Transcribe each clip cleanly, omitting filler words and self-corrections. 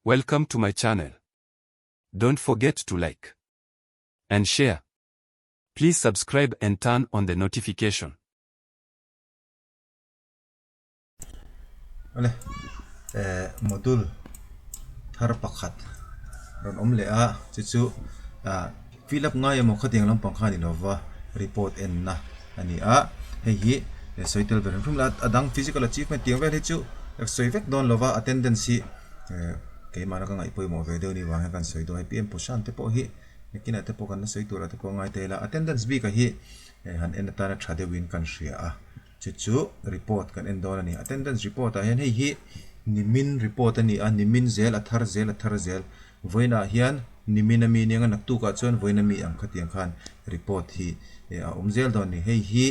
Welcome to my channel. Don't forget to like and share. Please subscribe and turn on the notification. Awle eh module thar pakhat rawn awm leh a chu chu ah fill up ngai emaw khatiang lampang kha a ni lova report enna a ni a hei hi sawi tel ve hrim hrim la a dang physical achievement tiang vel hi chu sawi vek dawn lova attendance hi eh keimahna ka ngaih pawimawh ve deuh a nih vang hian kan sawi dawn a hei pm poshan te pawh hi nakinah te pawh kan la sawi turah te pawh a ngai thei la attendance bik ah hi eh han en atana tha deuhin kan hria a. Chu chu report kan en dawn a ni. Attendance report ah hian hei hi nimin report a ni a, nimin zel a thar zel a thar zel. Vawiinah hian nimin a mi nia nga naktuk ah chuan vawiin a mi ang khatiang khan report hi a awm zel dawn a ni. Hei hi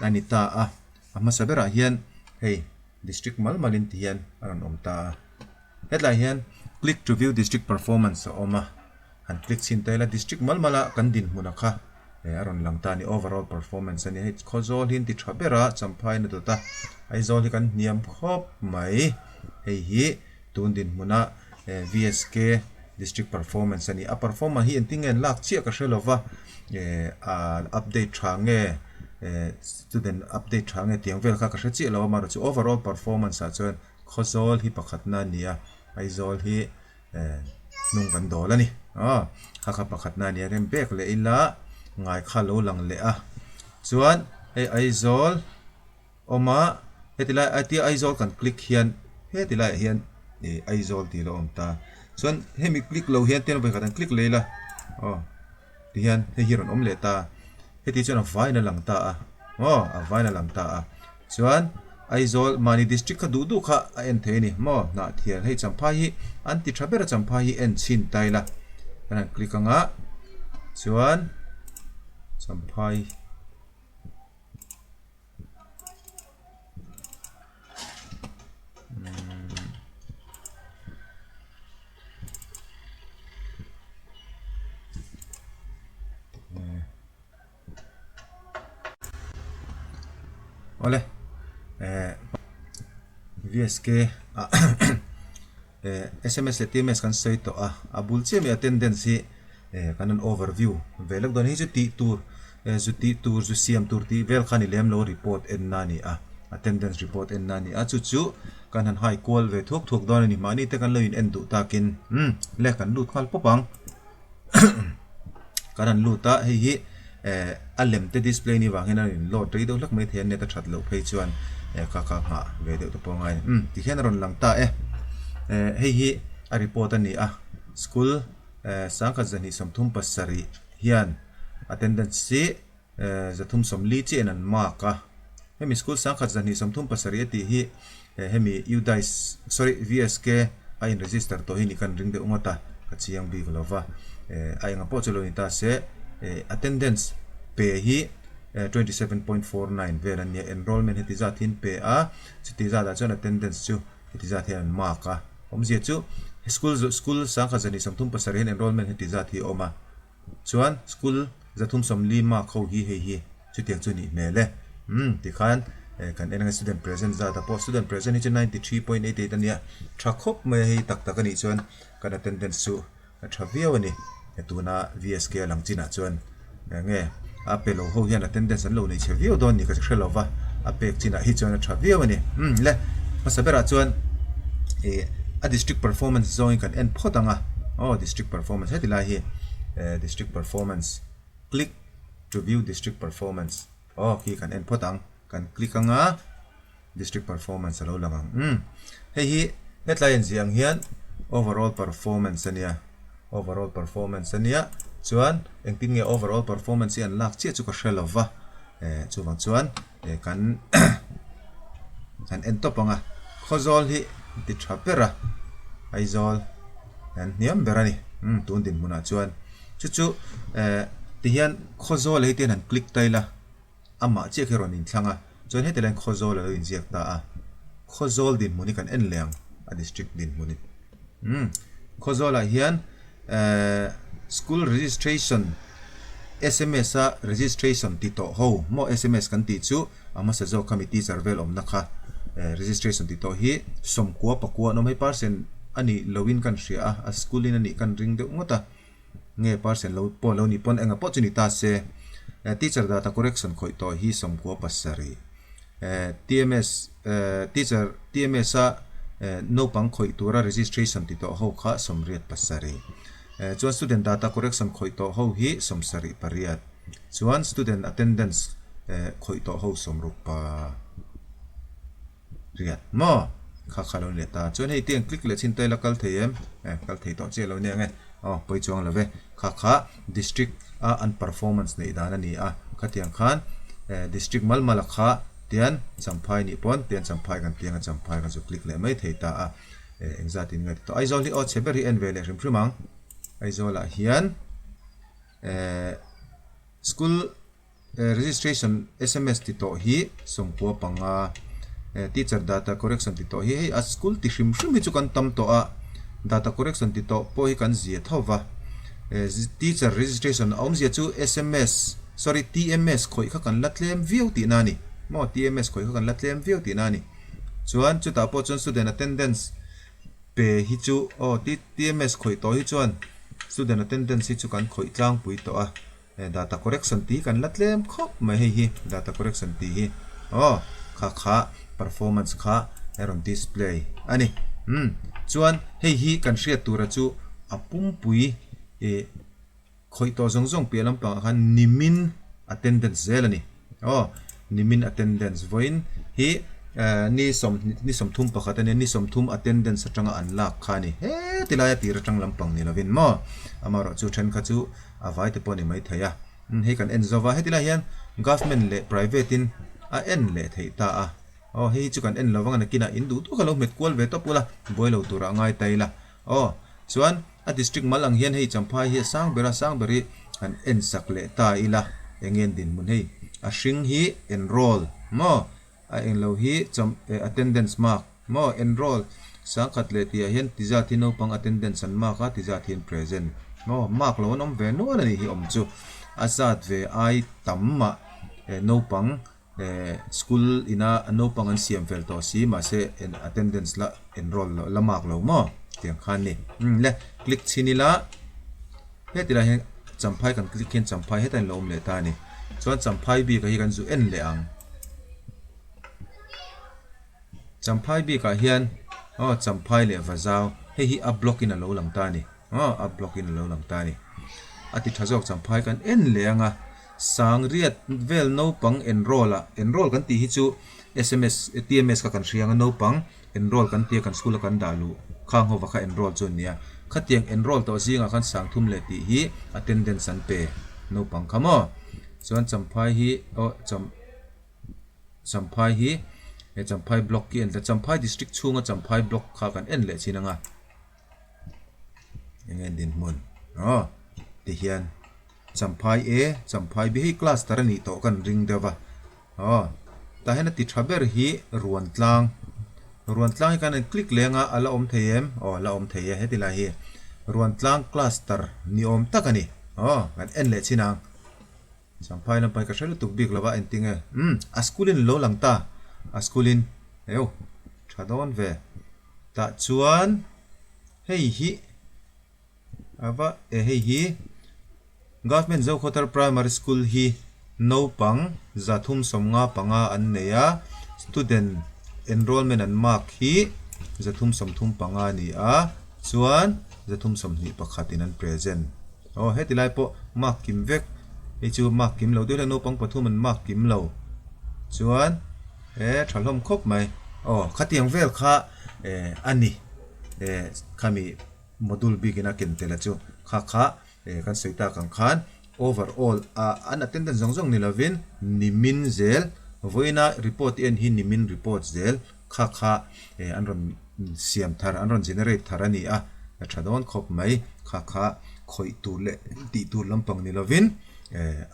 a ni ta a, a hmasa berah hian hei district mal malin ti hian a rawn awm ta a. Hetlai hian click to view district performance a awm a, han click chhin ta ila district mal mala kan dinhmun a kha a rawn lang ta a ni, overall performance a ni. Hei Khawzawl hi an ti tha ber a, Champhai in a dawt a, Aizawl hi kan hniam khawp mai. Hei hi tun dinhmuna VSK district performance a ni. A performance hi engtin nge an lak chiah ka hre lo va, update tha nge student update tha nge tiang vel kha ka hre chiah lo a, amaherawhchu overall performance ah chuan Khawzawl hi pakhatna a ni a, Aizawl hi hnung kan dawl a ni. Aw, kha kha pakhatna a ni a, rem bek leh ila ngai kha lo lang leh a. Chuan hei Aizawl awm a, heti lai a tia Aizawl kan click hian heti laiah hian ih Aizawl tih a lo awm ta. Chuan hemi click lo hian tiang vawikhat an click leh ila aw. Tihian hei hi rawn awm leh ta, heti chuan a vain a lang ta a, maw a vain a lang ta a, chuan Aizawl mahni district kha duh duh kha a en thei a ni maw, Hnahthial hei Champhai hi an ti tha ber a Champhai hi en chhin ta ila kan han click anga chuan Champhai. Awle eh VSK ah eh sms leh tms kan sawi tawh a a bul chiah mai attendance hi eh kan rawn overview ve lawk dawn hei chu tih tur eh zu tih tur zu siam tur tih vel kha ni lem lo report en na a ni a attendance report en na a ni a chu chu kan han hai kual ve thuak thuak dawn a ni mahni te kan lo in en duh takin umm le kan lut nghal pawp ang kan han lut a hei hi eh a lem te display ni vang hian a in load rei deuh hlek mai thei a net a that loh phei chuan eh ka ka nghah ve deuh te pawh a ngai a ni umm tikhian a rawn lang ta e eh hei hi a report a ni a school eh sangkhat zahnih 37 hian attendance hi eh 340 chiah in an mark a hemi school sangkhat zahnih 37 a tih hi eh hemi UDISE sorry VSK a in register tawh hi ni kan ring deuh ngawt a ka chiang bik lo va eh a enga pawh chu lo ni ta se eh attendance pe hi eh 27.49 vel an nia enrollment heti zat hi an pe a chuti zat ah chuan attendance chu heti zat hian an mark a awmzia chu school school sangkhat zahnih 37 hian enrollment heti zat hi a awm a Chuan school 340 mark ho hi hei hi chutiang chu nih hmel e. Umm tikhan eh kan en anga student present zat ah pawh student present hi chu 93.88 a nia tha khawp mai a hei tak tak a nih chuan kan attendance chu a tha viau a ni. Tuna VSK a lang chinah chuan enge a pe lo ho hian attendance an lo nei chhe viau dawn ni ka hre lo va a pek chinah hi chuan a tha viau a ni. Umm le hmasa berah chuan ih a district performance zawngin kan en phawt ang a aw district performance heti lai hi eh district performance click to view district performance aw khi kan en phawt ang kan click ang a district performance a lo lang ang umm hei hi hetlai en ziah ang hian overall performance a nia overall performance a nia chuan engtin nge overall performance hi an lak chiah chu ka hre lo va eh chuvang chuan eh kan kan en tawp ang a Khawzawl hi ti tha ber a Aizawl an hniam ber a ni umm tun dinhmunah chuan chu chu eh tihian Khawzawl ah hi tihian han click ta ila amah chiah khi a rawn inthlang a chuan heti laiin Khawzawl a lo inziak ta a Khawzawl dinhmun hi kan en leh ang a district dinhmun hi umm Khawzawl ah hian eh school registration sms a registration ti tawh ho maw sms kan tih chu a hmasa zawk kha mi teacher vel awmna kha eh registration ti tawh hi 94 an awm hei percent. a nih loin kan hria a, a school in a nih kan ring deuh ngawt a, nge percent lo pawh lo nih pawn enga pawh chu ni ta se. Teacher data correction khawih tawh hi 97. TMS teacher TMS a naupang khawih tura registration ti tawh ho kha 87. Chuan student data correction khawih tawh ho hi 78. Chuan student attendance khawih tawh ho 60 pa. Riat maw? Kha kha lo ni leh ta. Chuan hei tiang click leh chhin ta ila kal thei em? Eh, kal thei tawh chiah lo nia nge. Aw, pawi chuang lo ve. Kha kha district a an performance neih dan a ni a. Khatiang khan eh district mal mal a kha tian Champhai nih pawn tian Champhai kan tiang a Champhai kan chu click leh mai thei ta a. Eh, engzat in nge ti tawh. Aizawl hi aw chhe ber hi en ve leh hrim hrim ang. Aizawl ah hian eh school Registration sms ti tawh hi 95, Teacher data correction ti tawh hi hei a school ti hrim hrim hi chu kan tam tawh a, data correction ti tawh pawh hi kan zia tho va, Teacher registration a awmzia chu sms sorry TMS khawih kha kan la tlem viau tihna a ni maw TMS khawih kha kan la tlem viau tihna a ni chuan chutah pawh chuan student attendance pe hi chu aw TMS khawih tawh hi chuan student attendance hi chu kan khawih tlangpui tawh a. Data correction tih hi kan la tlem khawp mai hei hi data correction tih hi aw kha kha performance kha a rawn display a ni umm chuan hei hi kan hriat tura chu a pumpui ih khawih tawh zawng zawng piah lampangah khan nimin attendance zel a ni aw nimin attendance vawiin hi ni sawm ni 31 a nia ni 30 attendance atanga an lak kha a ni heti laia tir atang lampang ni lovin maw amaherawhchu thenkhat chu. A vai te pawh a ni maithei a, hei kan en zo va, heti lai hian government leh private in a en leh theih ta a, aw hei hi chu kan en lo vang a nakinah in duh duh kha lo hmet kual ve tawp ula, buai lo turah a ngai ta ila, aw chuan a district mal ang hian hei Champhai hi a sang ber a, sang ber hi kan en sak leh ta ila, eng nge an dinhmun hei a hring hi enroll maw A englo hi cham eh attendance mark maw enroll sangkhat leh tih ah hian ti zat hi naupang attendance an mark a ti zat hian present maw mark lo an awm ve nual a nih hi awm chu a zat ve ai tam mah eh naupang eh school ina naupang an siam fel tawh si mahse attendance la enroll loh la mark lo maw tiang khan ni umm le click chhin ila heti lai hian champhai kan click hian champhai hetah in lo awm leh ta a ni chuan champhai bik ah hi kan zu en leh ang. Champhai bikah hian aw Champhai leh Vazau hei hi a block in a lo lang ta a ni aw a block in a lo lang ta a ni a ti tha zawk Champhai kan en leh ang a Sangriat vel naupang enroll ah enroll kan tih hi chu sms TMS kha kan hria ang a naupang enroll kan tia kan school a kan dah luh khang ho va kha enroll chu an nia khatiang enroll tawh zingah khan sangthum leh tih hi attendance an pe naupang kha maw chuan Champhai hi aw Cham. Champhai hi he Champhai block hi a en Champhai district chhunga Champhai block kha kan en leh chin anga eng nge dinhmun aw ti hian Champhai A Champhai B hei cluster a nih tawh kan ring deuh va aw tah hian a ti tha ber hi Ruantlang Ruantlang hi kan en click leh anga a la awm thei em aw a la awm thei e heti lai hi Ruantlang cluster ni awm tak a ni aw kan en leh chin ang. Champhai lampai ka hre lutuk bik lova engtinge umm a school in lo lang ta a school in eu tha dawn ve tah chuan hei hi ava e hei hi Government Zokhawthar Primary School hi naupang 355 an nei a student enrollment an mark hi 335 a ni a chuan 321 in an present. Aw heti lai pawh mark kim vek hei chu mark kim lo deuh hlek naupang pathum an mark kim lo chuan he tha hlawm khawp mai aw khatiang vel kha eh a ni eh khami module bikin a ken tel a chu kha kha eh kan sawi tak ang khan overall ah an attendance zawng zawng ni lovin nimin zel vawiina report en hi nimin report zel Kha kha an rawn siam thar, an rawn generate thar a ni a, a tha dawn khawp mai. Kha kha khawih tur leh tih tur lampang ni lovin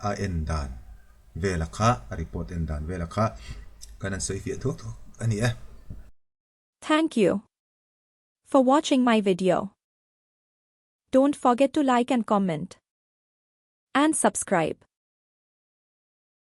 a en dan vela kha, a report en dan vela kha kan han sawi fiah thuak thuak a ni e. Thank you for watching my video. Don't forget to like and comment and subscribe.